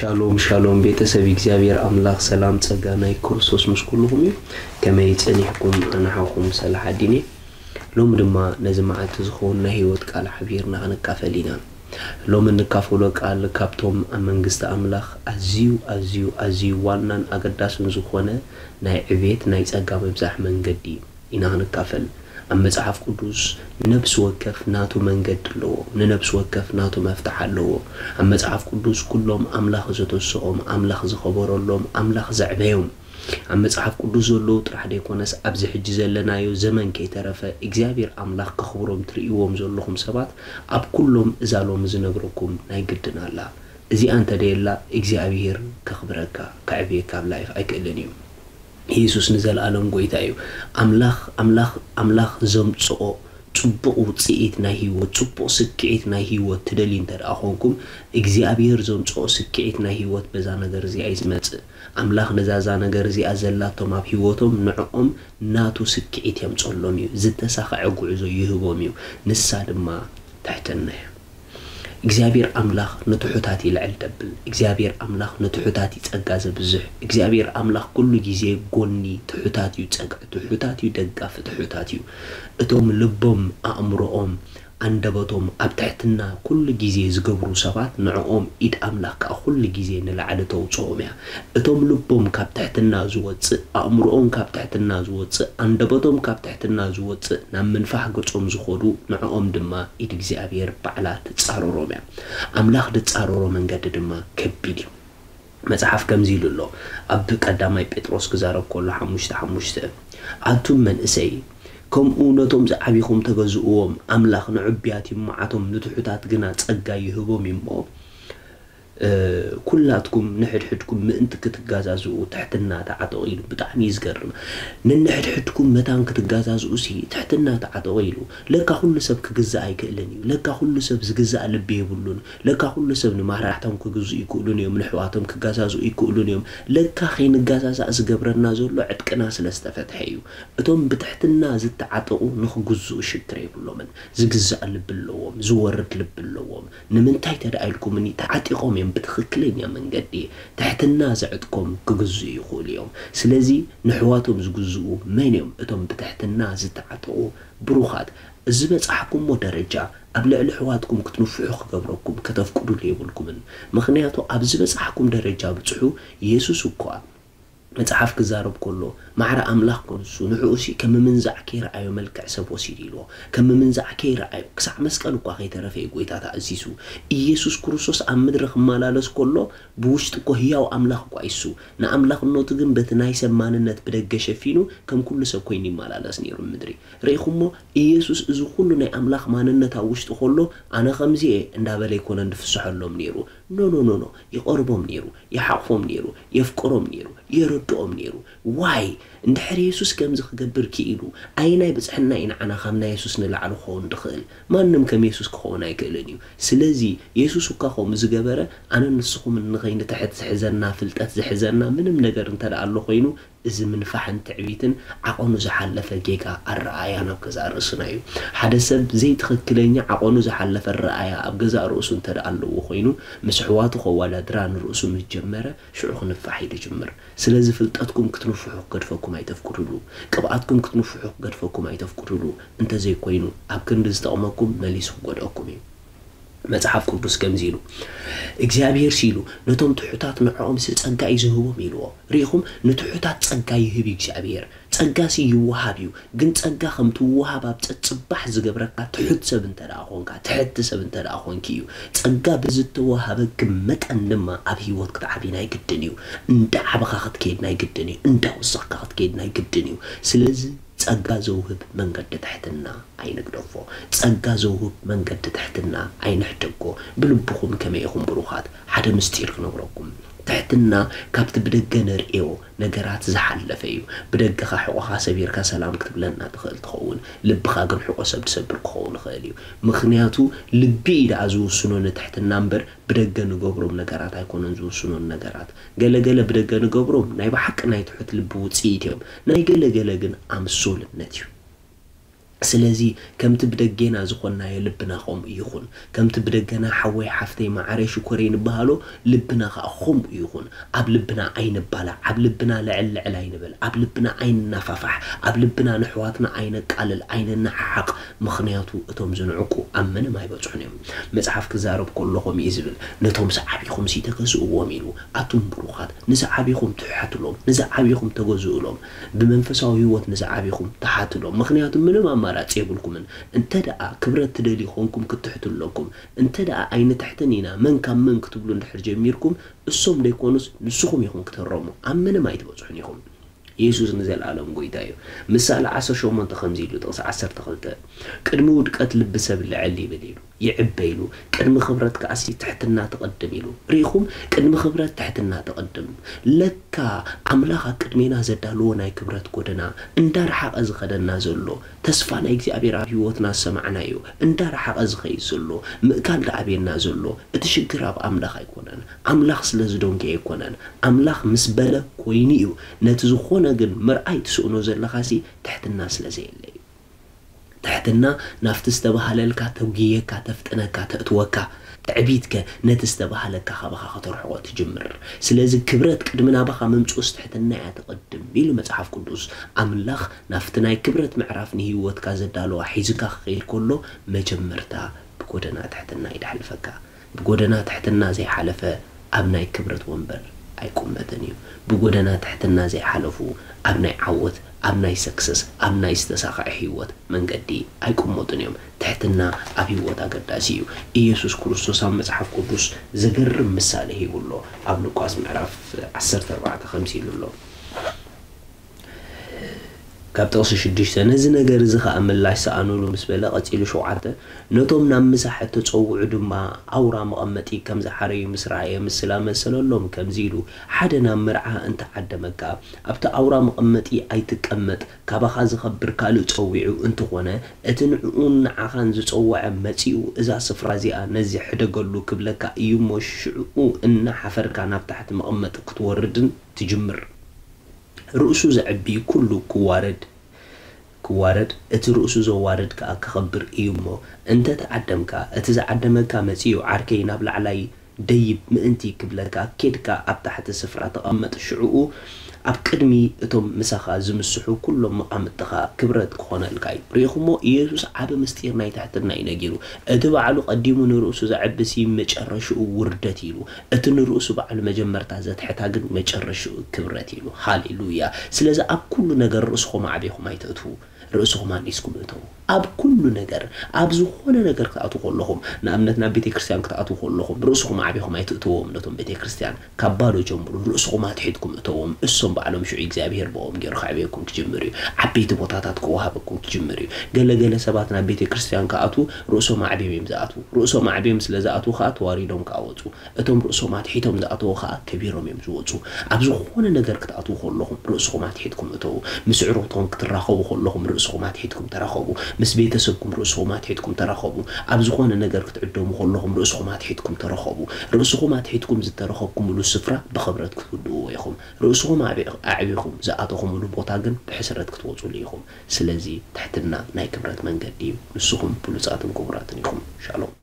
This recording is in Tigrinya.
ሻሎም ሻሎም ቤተሰብ እግዚኣብሔር ኣምላኽ ሰላም ጸጋ ናይ ክርስቶስ ምስ ኩልኹም እዩ። ከመይ ጸኒሕኩም? ኣነ ሓውኹም ሰላሓዲን እየ። ሎሚ ድማ ነዚ መዓልቲ ዝኸውን ናይ ህይወት ቃል ሓቢርና ክንካፈል ኢና። ሎሚ እንካፈሎ ቃል ካብቶም ኣብ መንግስቲ ኣምላኽ ኣዝዩ ኣዝዩ ኣዝዩ ዋናን ኣገዳስን ዝኾነ ናይ ዕቤት ናይ ጸጋ ምብዛሕ መንገዲ ኢና ክንካፈል። ኣብ መጽሓፍ ቅዱስ ነብሲ ወከፍ ናቱ መንገዲ ኣለዎ፣ ንነብሲ ወከፍ ናቱ መፍትሕ ኣለዎ። ኣብ መጽሓፍ ቅዱስ ኩሎም ኣምላኽ ዘተስኦም፣ ኣምላኽ ዝኸበረሎም፣ ኣምላኽ ዘዕበዮም ኣብ መጽሓፍ ቅዱስ ዘለዉ ጥራሕ ደይኮነስ ኣብዚ ሕጂ ዘለናዮ ዘመን ከይተረፈ እግዚኣብሔር ኣምላኽ ከኽብሮም ትርእይዎም ዘለኹም ሰባት ኣብ ኩሎም እዛ ሎሚ ዝነግረኩም ናይ ግድን ኣላ። እዚኣ እንተደየላ እግዚኣብሔር ከኽብረካ ከዕብየካ ኣብ ላይፍ ኣይክእልን እዩ። ኢየሱስ ንዘለኣለም ጎይታ እዩ። ኣምላኽ ኣምላኽ ኣምላኽ ዘምጽኦ ጽቡቕ ውጽኢት ናይ ህይወት ጽቡቕ ስክዒት ናይ ህይወት ትደልዩ እንተ ደኣ ኾንኩም እግዚኣብሔር ዘምጽኦ ስክዒት ናይ ህይወት በዛ ነገር እዚኣ እዩ ዝመጽእ። ኣምላኽ ነዛዛ ነገር እዚኣ ዘላቶም ኣብ ህይወቶም ንዕኦም ናቱ ስክዒት የምጸሎም እዩ። ዝተሳኸዐ ጉዕዞ ይህቦም እዩ። ንሳ ድማ ትሕትና እያ። እግዚኣብሔር ኣምላኽ ንትሑታት ይልዕል ደብል። እግዚኣብሔር ኣምላኽ ንትሑታት እዩ ጸጋ ዘብዝሕ። እግዚኣብሔር ኣምላኽ ኩሉ ግዜ ጎኒ ትሑታት እዩ ጸግዒ፣ ትሑታት እዩ ደጋፊ፣ ትሑታት እዩ። እቶም ልቦም፣ ኣእምሮኦም፣ ኣንደበቶም ኣብ ትሕትና ኩሉ ግዜ ዝገብሩ ሰባት ንዕኦም ኢድ ኣምላኽ ከኣ ኩሉ ግዜ ንላዕሊ ተውጽኦም እያ። እቶም ልቦም ካብ ትሕትና ዝወጽእ፣ ኣእምሮኦም ካብ ትሕትና ዝወጽእ፣ ኣንደበቶም ካብ ትሕትና ዝወጽእ ናብ ምንፋሕ ገጾም ዝኾዱ ንዕኦም ድማ ኢድ እግዚኣብሔር ባዕላ ትጻረሮም እያ። ኣምላኽ ዝጻረሮ መንገዲ ድማ ከቢድ እዩ። መጽሓፍ ከምዚ ኢሉ ኣሎ ኣብ ቀዳማይ ጴጥሮስ ክዛረብ ከሎ ሓሙሽተ ሓሙሽተ ኣቱም መንእሰይ ከምኡ ነቶም ዝዓቢኹም ተገዝእዎም ኣምላኽ ንዕቡያት ይመዓቶም ንትሑታት ግና ጸጋ ይህቦም እዩ እሞ ኩላትኩም ንሕድሕድኩም ምእንቲ ክትጋዛዝኡ ትሕትና ተዓጠቑ ኢሉ። ብጣዕሚ እዩ ዝገርም። ንንሕድሕድኩም መታን ክትጋዛዝኡ ሲ ትሕትና ተዓጠቑ ኢሉ። ለካ ኩሉ ሰብ ክግዛእ ኣይክእልን እዩ። ለካ ኩሉ ሰብ ዝግዛእ ልቢ የብሉን። ለካ ኩሉ ሰብ ንማራሕቶም ክግዝኡ ይክእሉን እዮም፣ ንሕዋቶም ክጋዛዝኡ ይክእሉን እዮም። ለካ ከይንጋዛዛእ ዝገብረና ዘሎ ዕጥቅና ስለ ዝተፈትሐ እዩ። እቶም ብትሕትና ዝተዓጠቑ ንኽግዝኡ ሽግር የብሎምን። ዝግዛእ ልቢ ኣለዎም፣ ዝወርድ ልቢ ኣለዎም። ንምንታይ ተደኣ ኢልኩምኒ ተዓጢቖም እዮም ብትኽክለኛ መንገዲ ትሕትና ዘዕጥቆም ክግዝኡ ይኽእሉ እዮም። ስለዚ ንሕዋቶም ዝግዝኡ መን እዮም? እቶም ብትሕትና ዝተዓጠቑ ብሩኻት። ዝበጻሕኩሞ ደረጃ ኣብ ልዕሊ ኣሕዋትኩም ክትንፍሑ ክገብረኩም ከተፍቅዱሉ የብልኩምን። ምኽንያቱ ኣብ ዝበጻሕኩም ደረጃ ብጽሑ። የሱስ እኳ መጽሓፍ ክዛረብ ከሎ ማዕረ ኣምላኽ ክንሱ ንዕኡሲ ከም ምምንዛዕ ከይረኣዮ መልክዕ ሰብ ወሲዱ ኢልዎ። ከም ምምንዛዕ ከይረኣዮ ክሳዕ መስቀል እኳ ከይተረፈ እዩ ጎይታ ተኣዚዙ። ኢየሱስ ክርስቶስ ኣብ ምድሪ ክመላለስ ከሎ ብውሽጢ እኮ ህያው ኣምላኽ እኳ እዩ እሱ። ንኣምላኽነቱ ግን በቲ ናይ ሰብ ማንነት ብደገ ሸፊኑ ከም ኩሉ ሰብ ኮይኑ ይመላለስ ነይሩ ምድሪ። ርኢኹሞ? ኢየሱስ እዚ ኩሉ ናይ ኣምላኽ ማንነት ኣብ ውሽጢ ከሎ ኣነ ከምዚ እየ እንዳበለ ኣይኮነን ድፍስሐሎም ነይሩ። ኖ ኖ ኖ ኖ ይቐርቦም ነይሩ፣ ይሓቕፎም ነይሩ፣ የፍቅሮም ነይሩ፣ የረድኦም ነይሩ። ዋይ እንድሕር የሱስ ከምዚ ክገብር ክኢሉ ኣይናይ ብፅሕና እዩ ንዓና ካብ ናይ የሱስ ንላዕሊ ክኸውን ድኽእል? ማንም ከም የሱስ ክኸውን ኣይክእልን እዩ። ስለዚ የሱስ እኳ ከምኡ ዝገበረ ኣነ ንስኹም ንኸይንትሕት ዝሕዘና ፍልጠት ዝሕዘና ምንም ነገር እንተ ደኣ ኣሎ ኮይኑ እዚ ምንፋሕን ትዕቢትን ዓቐኑ ዝሓለፈ ጌጋ ኣረኣእያ ናብ ገዛእ ርእስና እዩ። ሓደ ሰብ ዘይትኽክለኛ ዓቐኑ ዝሓለፈ ኣረኣእያ ኣብ ገዛእ ርእሱ እንተ ደኣ ኣለዎ ኮይኑ ምስ ኣሕዋቱ ከወዳድራ ንርእሱ ምስ ጀመረ ሽዑ ክንፋሕ እዩ ዝጅምር። ስለዚ ፍልጠትኩም ክትንፍሑ ክገድፈኩም ኣይተፍቅዱሉ። ቅብኣትኩም ክትንፍሑ ክገድፈኩም ኣይተፍቅዱሉ። እንተዘይኮይኑ ኣብ ክንዲ ዝጠቕመኩም መሊሱ ክጎድኣኩም እዩ። መጽሓፍ ቅዱስ ከምዚ ኢሉ እግዚኣብሔር ሲሉ ነቶም ትሑታት ንዕኦም ሲ ጸጋ እዩ ዝህቦም ኢልዎ። ርኢኹም ንትሑታት ጸጋ ይህብ እዩ እግዚኣብሔር። ጸጋ ሲ ይወሃብ እዩ፣ ግን ጸጋ ከም ትወሃብ ኣብ ጸጽባሕ ዝገብረካ ትሑት ሰብ እንተ ደኣ ኾንካ፣ ትሕቲ ሰብ እንተ ደኣ ኾንኪ እዩ። ጸጋ ብዝተወሃበኪ መጠን ድማ ኣብ ህይወት ክትዓቢ ናይ ግድን እዩ። እንዳ ዓበኻ ክትከይድ ናይ ግድን እዩ። እንዳ ወሰኽካ ክትከይድ ናይ ግድን እዩ። ስለዚ ጸጋ ዘውህብ መንገዲ ትሕትና ኣይንግደፎ። ጸጋ ዘውህብ መንገዲ ትሕትና ኣይንሕደጎ። ብልብኹም ከመይ ኢኹም ብሩኻት? ሓደ ምስጢር ክነግረኩም። ትሕትና ካብቲ ብደገ ነርእዮ ነገራት ዝሓለፈ እዩ። ብደገኻ ሕቖኻ ሰቢርካ ሰላም ክትብለና ትኽእል ትኸውን፣ ልብኻ ግን ሕቖ ሰብ ትሰብር ክኸውን ይኽእል እዩ። ምኽንያቱ ልቢ እዩ ደኣ ዝውስኖ ንትሕትና እምበር ብደገ ንገብሮም ነገራት ኣይኮነን ዝውስኖ ነገራት። ገለ ገለ ብደገ ንገብሮም ናይ ብሓቂ ናይ ትሑት ልቢ ውጽኢት እዮም። ናይ ገለ ገለ ግን ኣምሶልነት እዩ። ስለዚ ከምቲ ብደጌና ዝኾንናዮ ልብና ከምኡ ይኹን። ከምቲ ብደገና ሓወይ ሓፍተይ መዓረይ ሽኮረይ ንበሃሎ ልብና ኸኣ ከምኡ ይኹን። ኣብ ልብና ኣይንባላዕ፣ ኣብ ልብና ልዕል ልዕል ኣይንበል፣ ኣብ ልብና ኣይንናፋፋሕ፣ ኣብ ልብና ንሕዋትና ኣይነቃልል፣ ኣይንነሓሓቕ። ምኽንያቱ እቶም ዝንዕቁ ኣብ ምንም ኣይበጽሑን እዮም። መጽሓፍ ክዛረብ ከሎ ከምኡ እዩ ዝብል፣ ነቶም ዝዓቢኹም ሲ ተገዝእዎም ኢሉ። ኣቱም ብሩኻት፣ ንዝዓቢኹም ትሓትሎም፣ ንዝዓቢኹም ተገዝእሎም። ብመንፈሳዊ ህይወት ንዝዓቢኹም ትሓትሎም። ምኽንያቱ ምንም ኣማራጺ የብልኩምን። እንተ ደኣ ክብረት ትደልዩ ኾንኩም ክትሕቱ ኣለኩም። እንተ ደኣ ኣይንትሕትን ኢና፣ መን ካብ መን ክትብሉ እንድሕር ጀሚርኩም፣ እሶም ደይኮኑስ ንስኹም ኢኹም ክትህረሙ። ኣብ ምንም ኣይትበጽሑን ኢኹም። የሱስ ንዘለኣለም ጎይታ እዩ። ምሳሌ ዓሰርተ ሸሞንተ ከምዚ ኢሉ፣ ጥቕሲ ዓሰርተ ክልተ፣ "ቅድሚ ውድቀት ልቢ ሰብ ልዕል ይብል" ኢሉ፣ ይዕበ ኢሉ፣ "ቅድሚ ክብረት ከኣሲ ትሕትና ትቐድም" ኢሉ። ርኢኹም? ቅድሚ ክብረት ትሕትና ትቐድም። ለካ ኣምላኽ ኣብ ቅድሜና ዘዳለዎ ናይ ክብረት ጎደና እንዳረሓቐ ዝኸደና ዘሎ፣ ተስፋ ናይ እግዚኣብሔር ኣብ ህይወትና ዝሰማዕናዮ እንዳረሓቐ ዝኸይድ ዘሎ፣ ምእካል ዝዓብየና ዘሎ፣ እቲ ሽግር ኣብ ኣምላኽ ኣይኮነን። ኣምላኽ ስለ ዝደንጎየ ኣይኮነን። ኣምላኽ ምስ በለ ኮይኑ እዩ። ነቲ ዝኾነ ግን ምርኣይ ትስእኖ ዘለኻሲ ትሕትና ስለ ዘየለ እዩ። ትሕትና ናብቲ ዝተባህለልካ ተጉየካ፣ ተፍጥነካ፣ ተእትወካ፣ ትዕቢትከ ነቲ ዝተባህለካ ካባኻ ከተርሕቖ ትጅምር። ስለዚ ክብረት ቅድሚ ናባኻ ምምጽኡስ ትሕትና እያ ትቐድም ኢሉ መጽሓፍ ቅዱስ። ኣምላኽ ናብቲ ናይ ክብረት ምዕራፍ ንህይወትካ ዘዳለዋ ሒዝካ ክኸይድ ከሎ መጀመርታ ብጎደና ትሕትና እዩ ደሕልፈካ። ብጎደና ትሕትና ዘይሓለፈ ኣብ ናይ ክብረት ወንበር ኣይቁመትን እዩ። ብጎደና ትሕትና ዘይሓለፉ ኣብ ናይ ዓወት፣ ኣብ ናይ ሰክሰስ፣ ኣብ ናይ ዝተሳኽዐ ህይወት መንገዲ ኣይቁመቱን እዮም። ትሕትና ኣብ ህይወት ኣገዳሲ እዩ። ኢየሱስ ክርስቶስ ኣብ መጽሓፍ ቅዱስ ዘገርም ምሳሌ ሂቡ ኣሎ። ኣብ ሉቃስ ምዕራፍ ዓሰርተ ኣርባዕተ ከምዚ ኢሉ ኣሎ። ካብ ጥቕሲ ሽዱሽተ፣ ነዚ ነገር እዚ ኸኣ ምላሽ ሰኣኑሉ ምስ በለ፣ ቀጺሉ ሸውዓተ፣ ነቶም ናብ ምሳሕ እተጸውዑ ድማ ኣውራ መቐመጢ ከም ዝሓረዩ ምስ ረኣየ፣ ምስ ስላመሰለሎም ከምዚ ኢሉ፣ ሓደ ናብ መርዓ እንተ ዓደመካ፣ ኣብቲ ኣውራ መቐመጢ ኣይትቀመጥ፣ ካባኻ ዝኸብር ካልእ ጸዊዑ እንተኾነ፣ እቲ ንዕኡን ንዓኻን ዝጸውዐ መጺኡ፣ እዛ ስፍራ እዚኣ ነዚ ሕደገሉ ክብለካ እዩ እሞ፣ ሽዑ እናሓፈርካ ናብ ታሕቲ መቐመጢ ክትወርድን ትጅምር። ርእሱ ዘዕቢ ኩሉ ክዋረድ፣ ክዋረድ፣ እቲ ርእሱ ዘዋርድ ከኣ ክኸብር እዩ እሞ፣ እንተ ተዓደምካ፣ እቲ ዝዓደመካ መጺኡ፣ ዓርከይ፣ ናብ ላዕላይ ደይብ ምእንቲ ክብለካ፣ ኬድካ ኣብ ታሕቲ ስፍራ ተቐመጥ፣ ሽዕኡ ኣብ ቅድሚ እቶም ምሳኻ ዝምስሑ ኩሎም መቓምጥኻ ክብረት ክኾነልካ እዩ። ርኢኹሞ? ኢየሱስ ዓቢ ምስጢር ናይ ትሕትና እዩ ነጊሩ። እቲ ባዕሉ ቀዲሙ ንርእሱ ዘዕብሲ መጨረሽኡ ውርደት ኢሉ፣ እቲ ንርእሱ ባዕሉ መጀመርታ ዘትሕታ ግን መጨረሽኡ ክብረት ኢሉ። ሃሌሉያ! ስለዚ ኣብ ኩሉ ነገር ርእስኹም ኣዕቢኹም ኣይትእትዉ። ርእስኹም ኣኒስኩም እተዉ። ኣብ ኩሉ ነገር፣ ኣብ ዝኾነ ነገር ክትኣትዉ ከለኹም፣ ንኣብነት ናብ ቤተ ክርስቲያን ክትኣትዉ ከለኹም፣ ርእስኹም ኣዕቢኹም ኣይትእትዎም። ነቶም ቤተ ክርስቲያን ካብ ባዶ ጀምሩ፣ ርእስኹም ኣትሒትኩም እተዎም። እሶም ባዕሎም ሽዑ እግዚኣብሔር ብኦም ገይሩ ከዕብየኩም ክጅምር እዩ። ዓበይቲ ቦታታት ክወሃበኩም ክጅምር እዩ። ገለ ገለ ሰባት ናብ ቤተ ክርስቲያን ክኣትዉ ርእሶም ኣዕብዮም እዮም ዝኣትዉ። ርእሶም ኣዕብዮም ስለ ዝኣትዉ ከኣ ተዋሪዶም ከኣ ወጹ። እቶም ርእሶም ኣትሒቶም ዝኣተዉ ከኣ ከቢሮም እዮም ዝወጹ። ኣብ ዝኾነ ነገር ክትኣትዉ ከለኹም ርእስኹም ኣትሒትኩም እተዉ። ምስ ኣዕሩኽትኩም ክትራኸቡ ከለኹም ርእስኹም ኣትሒትኩም ተራኸቡ። ምስ ቤተሰብኩም ርእስኹም ኣትሒትኩም ተራኸቡ። ኣብ ዝኾነ ነገር ክትዕደሙ ከለኹም ርእስኹም ኣትሒትኩም ተራኸቡ። ርእስኹም ኣትሒትኩም ዝተረኸብኩምሉ ስፍራ ብኽብረት ክትውድእዎ ኢኹም። ርእስኹም ኣዕቢ-፣ ኣዕቢኹም ዝኣተኹምሉ ቦታ ግን ብሕስረት ክትወጹሉ ኢኹም። ስለዚ ትሕትና ናይ ክብረት መንገዲ እዩ። ንስኹም ብሉጻትን ክቡራትን ኢኹም። ሻሎም።